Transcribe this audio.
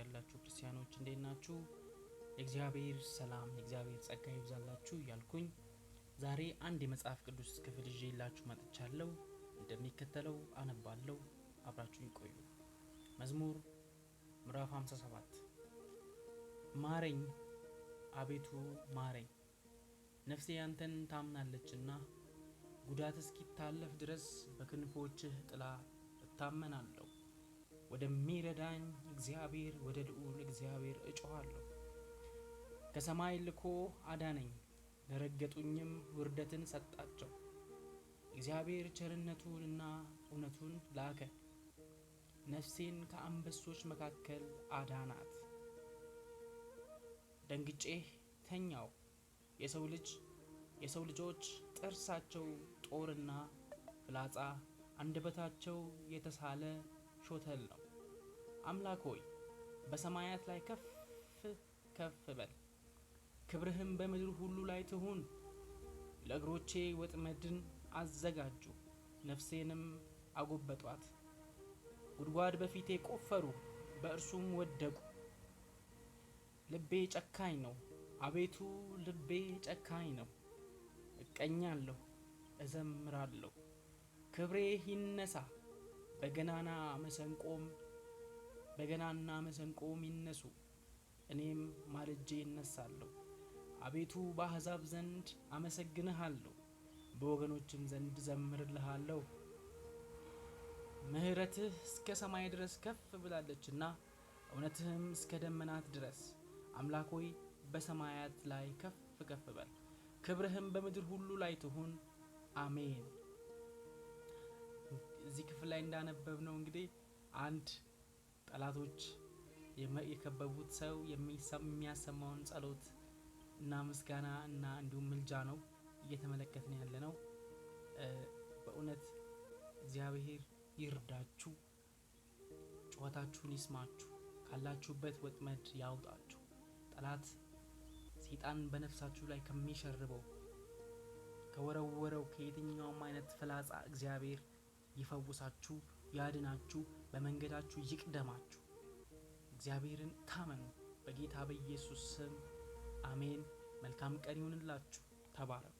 ያላችሁ ክርስቲያኖች እንዴት ናችሁ? የእግዚአብሔር ሰላም የእግዚአብሔር ጸጋ ይብዛላችሁ እያልኩኝ ዛሬ አንድ የመጽሐፍ ቅዱስ ክፍል ይዤላችሁ መጥቻለሁ። እንደሚከተለው አነባለሁ፣ አብራችሁኝ ቆዩ። መዝሙር ምዕራፍ 57። ማረኝ አቤቱ ማረኝ፣ ነፍሴ ያንተን ታምናለችና ጉዳት እስኪታለፍ ድረስ በክንፎችህ ጥላ እታመናለሁ። ወደሚረዳኝ እግዚአብሔር ወደ ልዑል እግዚአብሔር እጮኻለሁ። ከሰማይ ልኮ አዳነኝ፣ ለረገጡኝም ውርደትን ሰጣቸው። እግዚአብሔር ቸርነቱንና እውነቱን ላከ፣ ነፍሴን ከአንበሶች መካከል አዳናት። ደንግጬ ተኛው፣ የሰው ልጅ የሰው ልጆች ጥርሳቸው ጦርና ፍላጻ አንደበታቸው የተሳለ ሾተል ነው። አምላክ ሆይ፣ በሰማያት ላይ ከፍ ከፍ በል፣ ክብርህም በምድር ሁሉ ላይ ትሁን። ለእግሮቼ ወጥመድን አዘጋጁ፣ ነፍሴንም አጎበጧት። ጉድጓድ በፊቴ ቆፈሩ፣ በእርሱም ወደቁ። ልቤ ጨካኝ ነው፣ አቤቱ ልቤ ጨካኝ ነው። እቀኛለሁ፣ እዘምራለሁ፣ ክብሬ ይነሳ። በገናና መሰንቆም በገናና መሰንቆም ይነሱ፣ እኔም ማልጄ እነሳለሁ። አቤቱ፣ በአሕዛብ ዘንድ አመሰግንሃለሁ፣ በወገኖችም ዘንድ ዘምርልሃለሁ። ምሕረትህ እስከ ሰማይ ድረስ ከፍ ብላለችና እውነትህም እስከ ደመናት ድረስ። አምላክ ሆይ፣ በሰማያት ላይ ከፍ ከፍ በል፣ ክብርህም በምድር ሁሉ ላይ ትሁን። አሜን። እዚህ ክፍል ላይ እንዳነበብነው እንግዲህ አንድ ጠላቶች የከበቡት ሰው የሚያሰማውን ጸሎት እና ምስጋና እና እንዲሁም ምልጃ ነው እየተመለከትን ያለ ነው። በእውነት እግዚአብሔር ይርዳችሁ፣ ጩኸታችሁን ይስማችሁ፣ ካላችሁበት ወጥመድ ያውጣችሁ። ጠላት ሰይጣን በነፍሳችሁ ላይ ከሚሸርበው፣ ከወረወረው ከየትኛውም አይነት ፍላጻ እግዚአብሔር ይፈውሳችሁ፣ ያድናችሁ፣ በመንገዳችሁ ይቅደማችሁ። እግዚአብሔርን ታመኑ። በጌታ በኢየሱስ ስም አሜን። መልካም ቀን ይሁንላችሁ። ተባረኩ።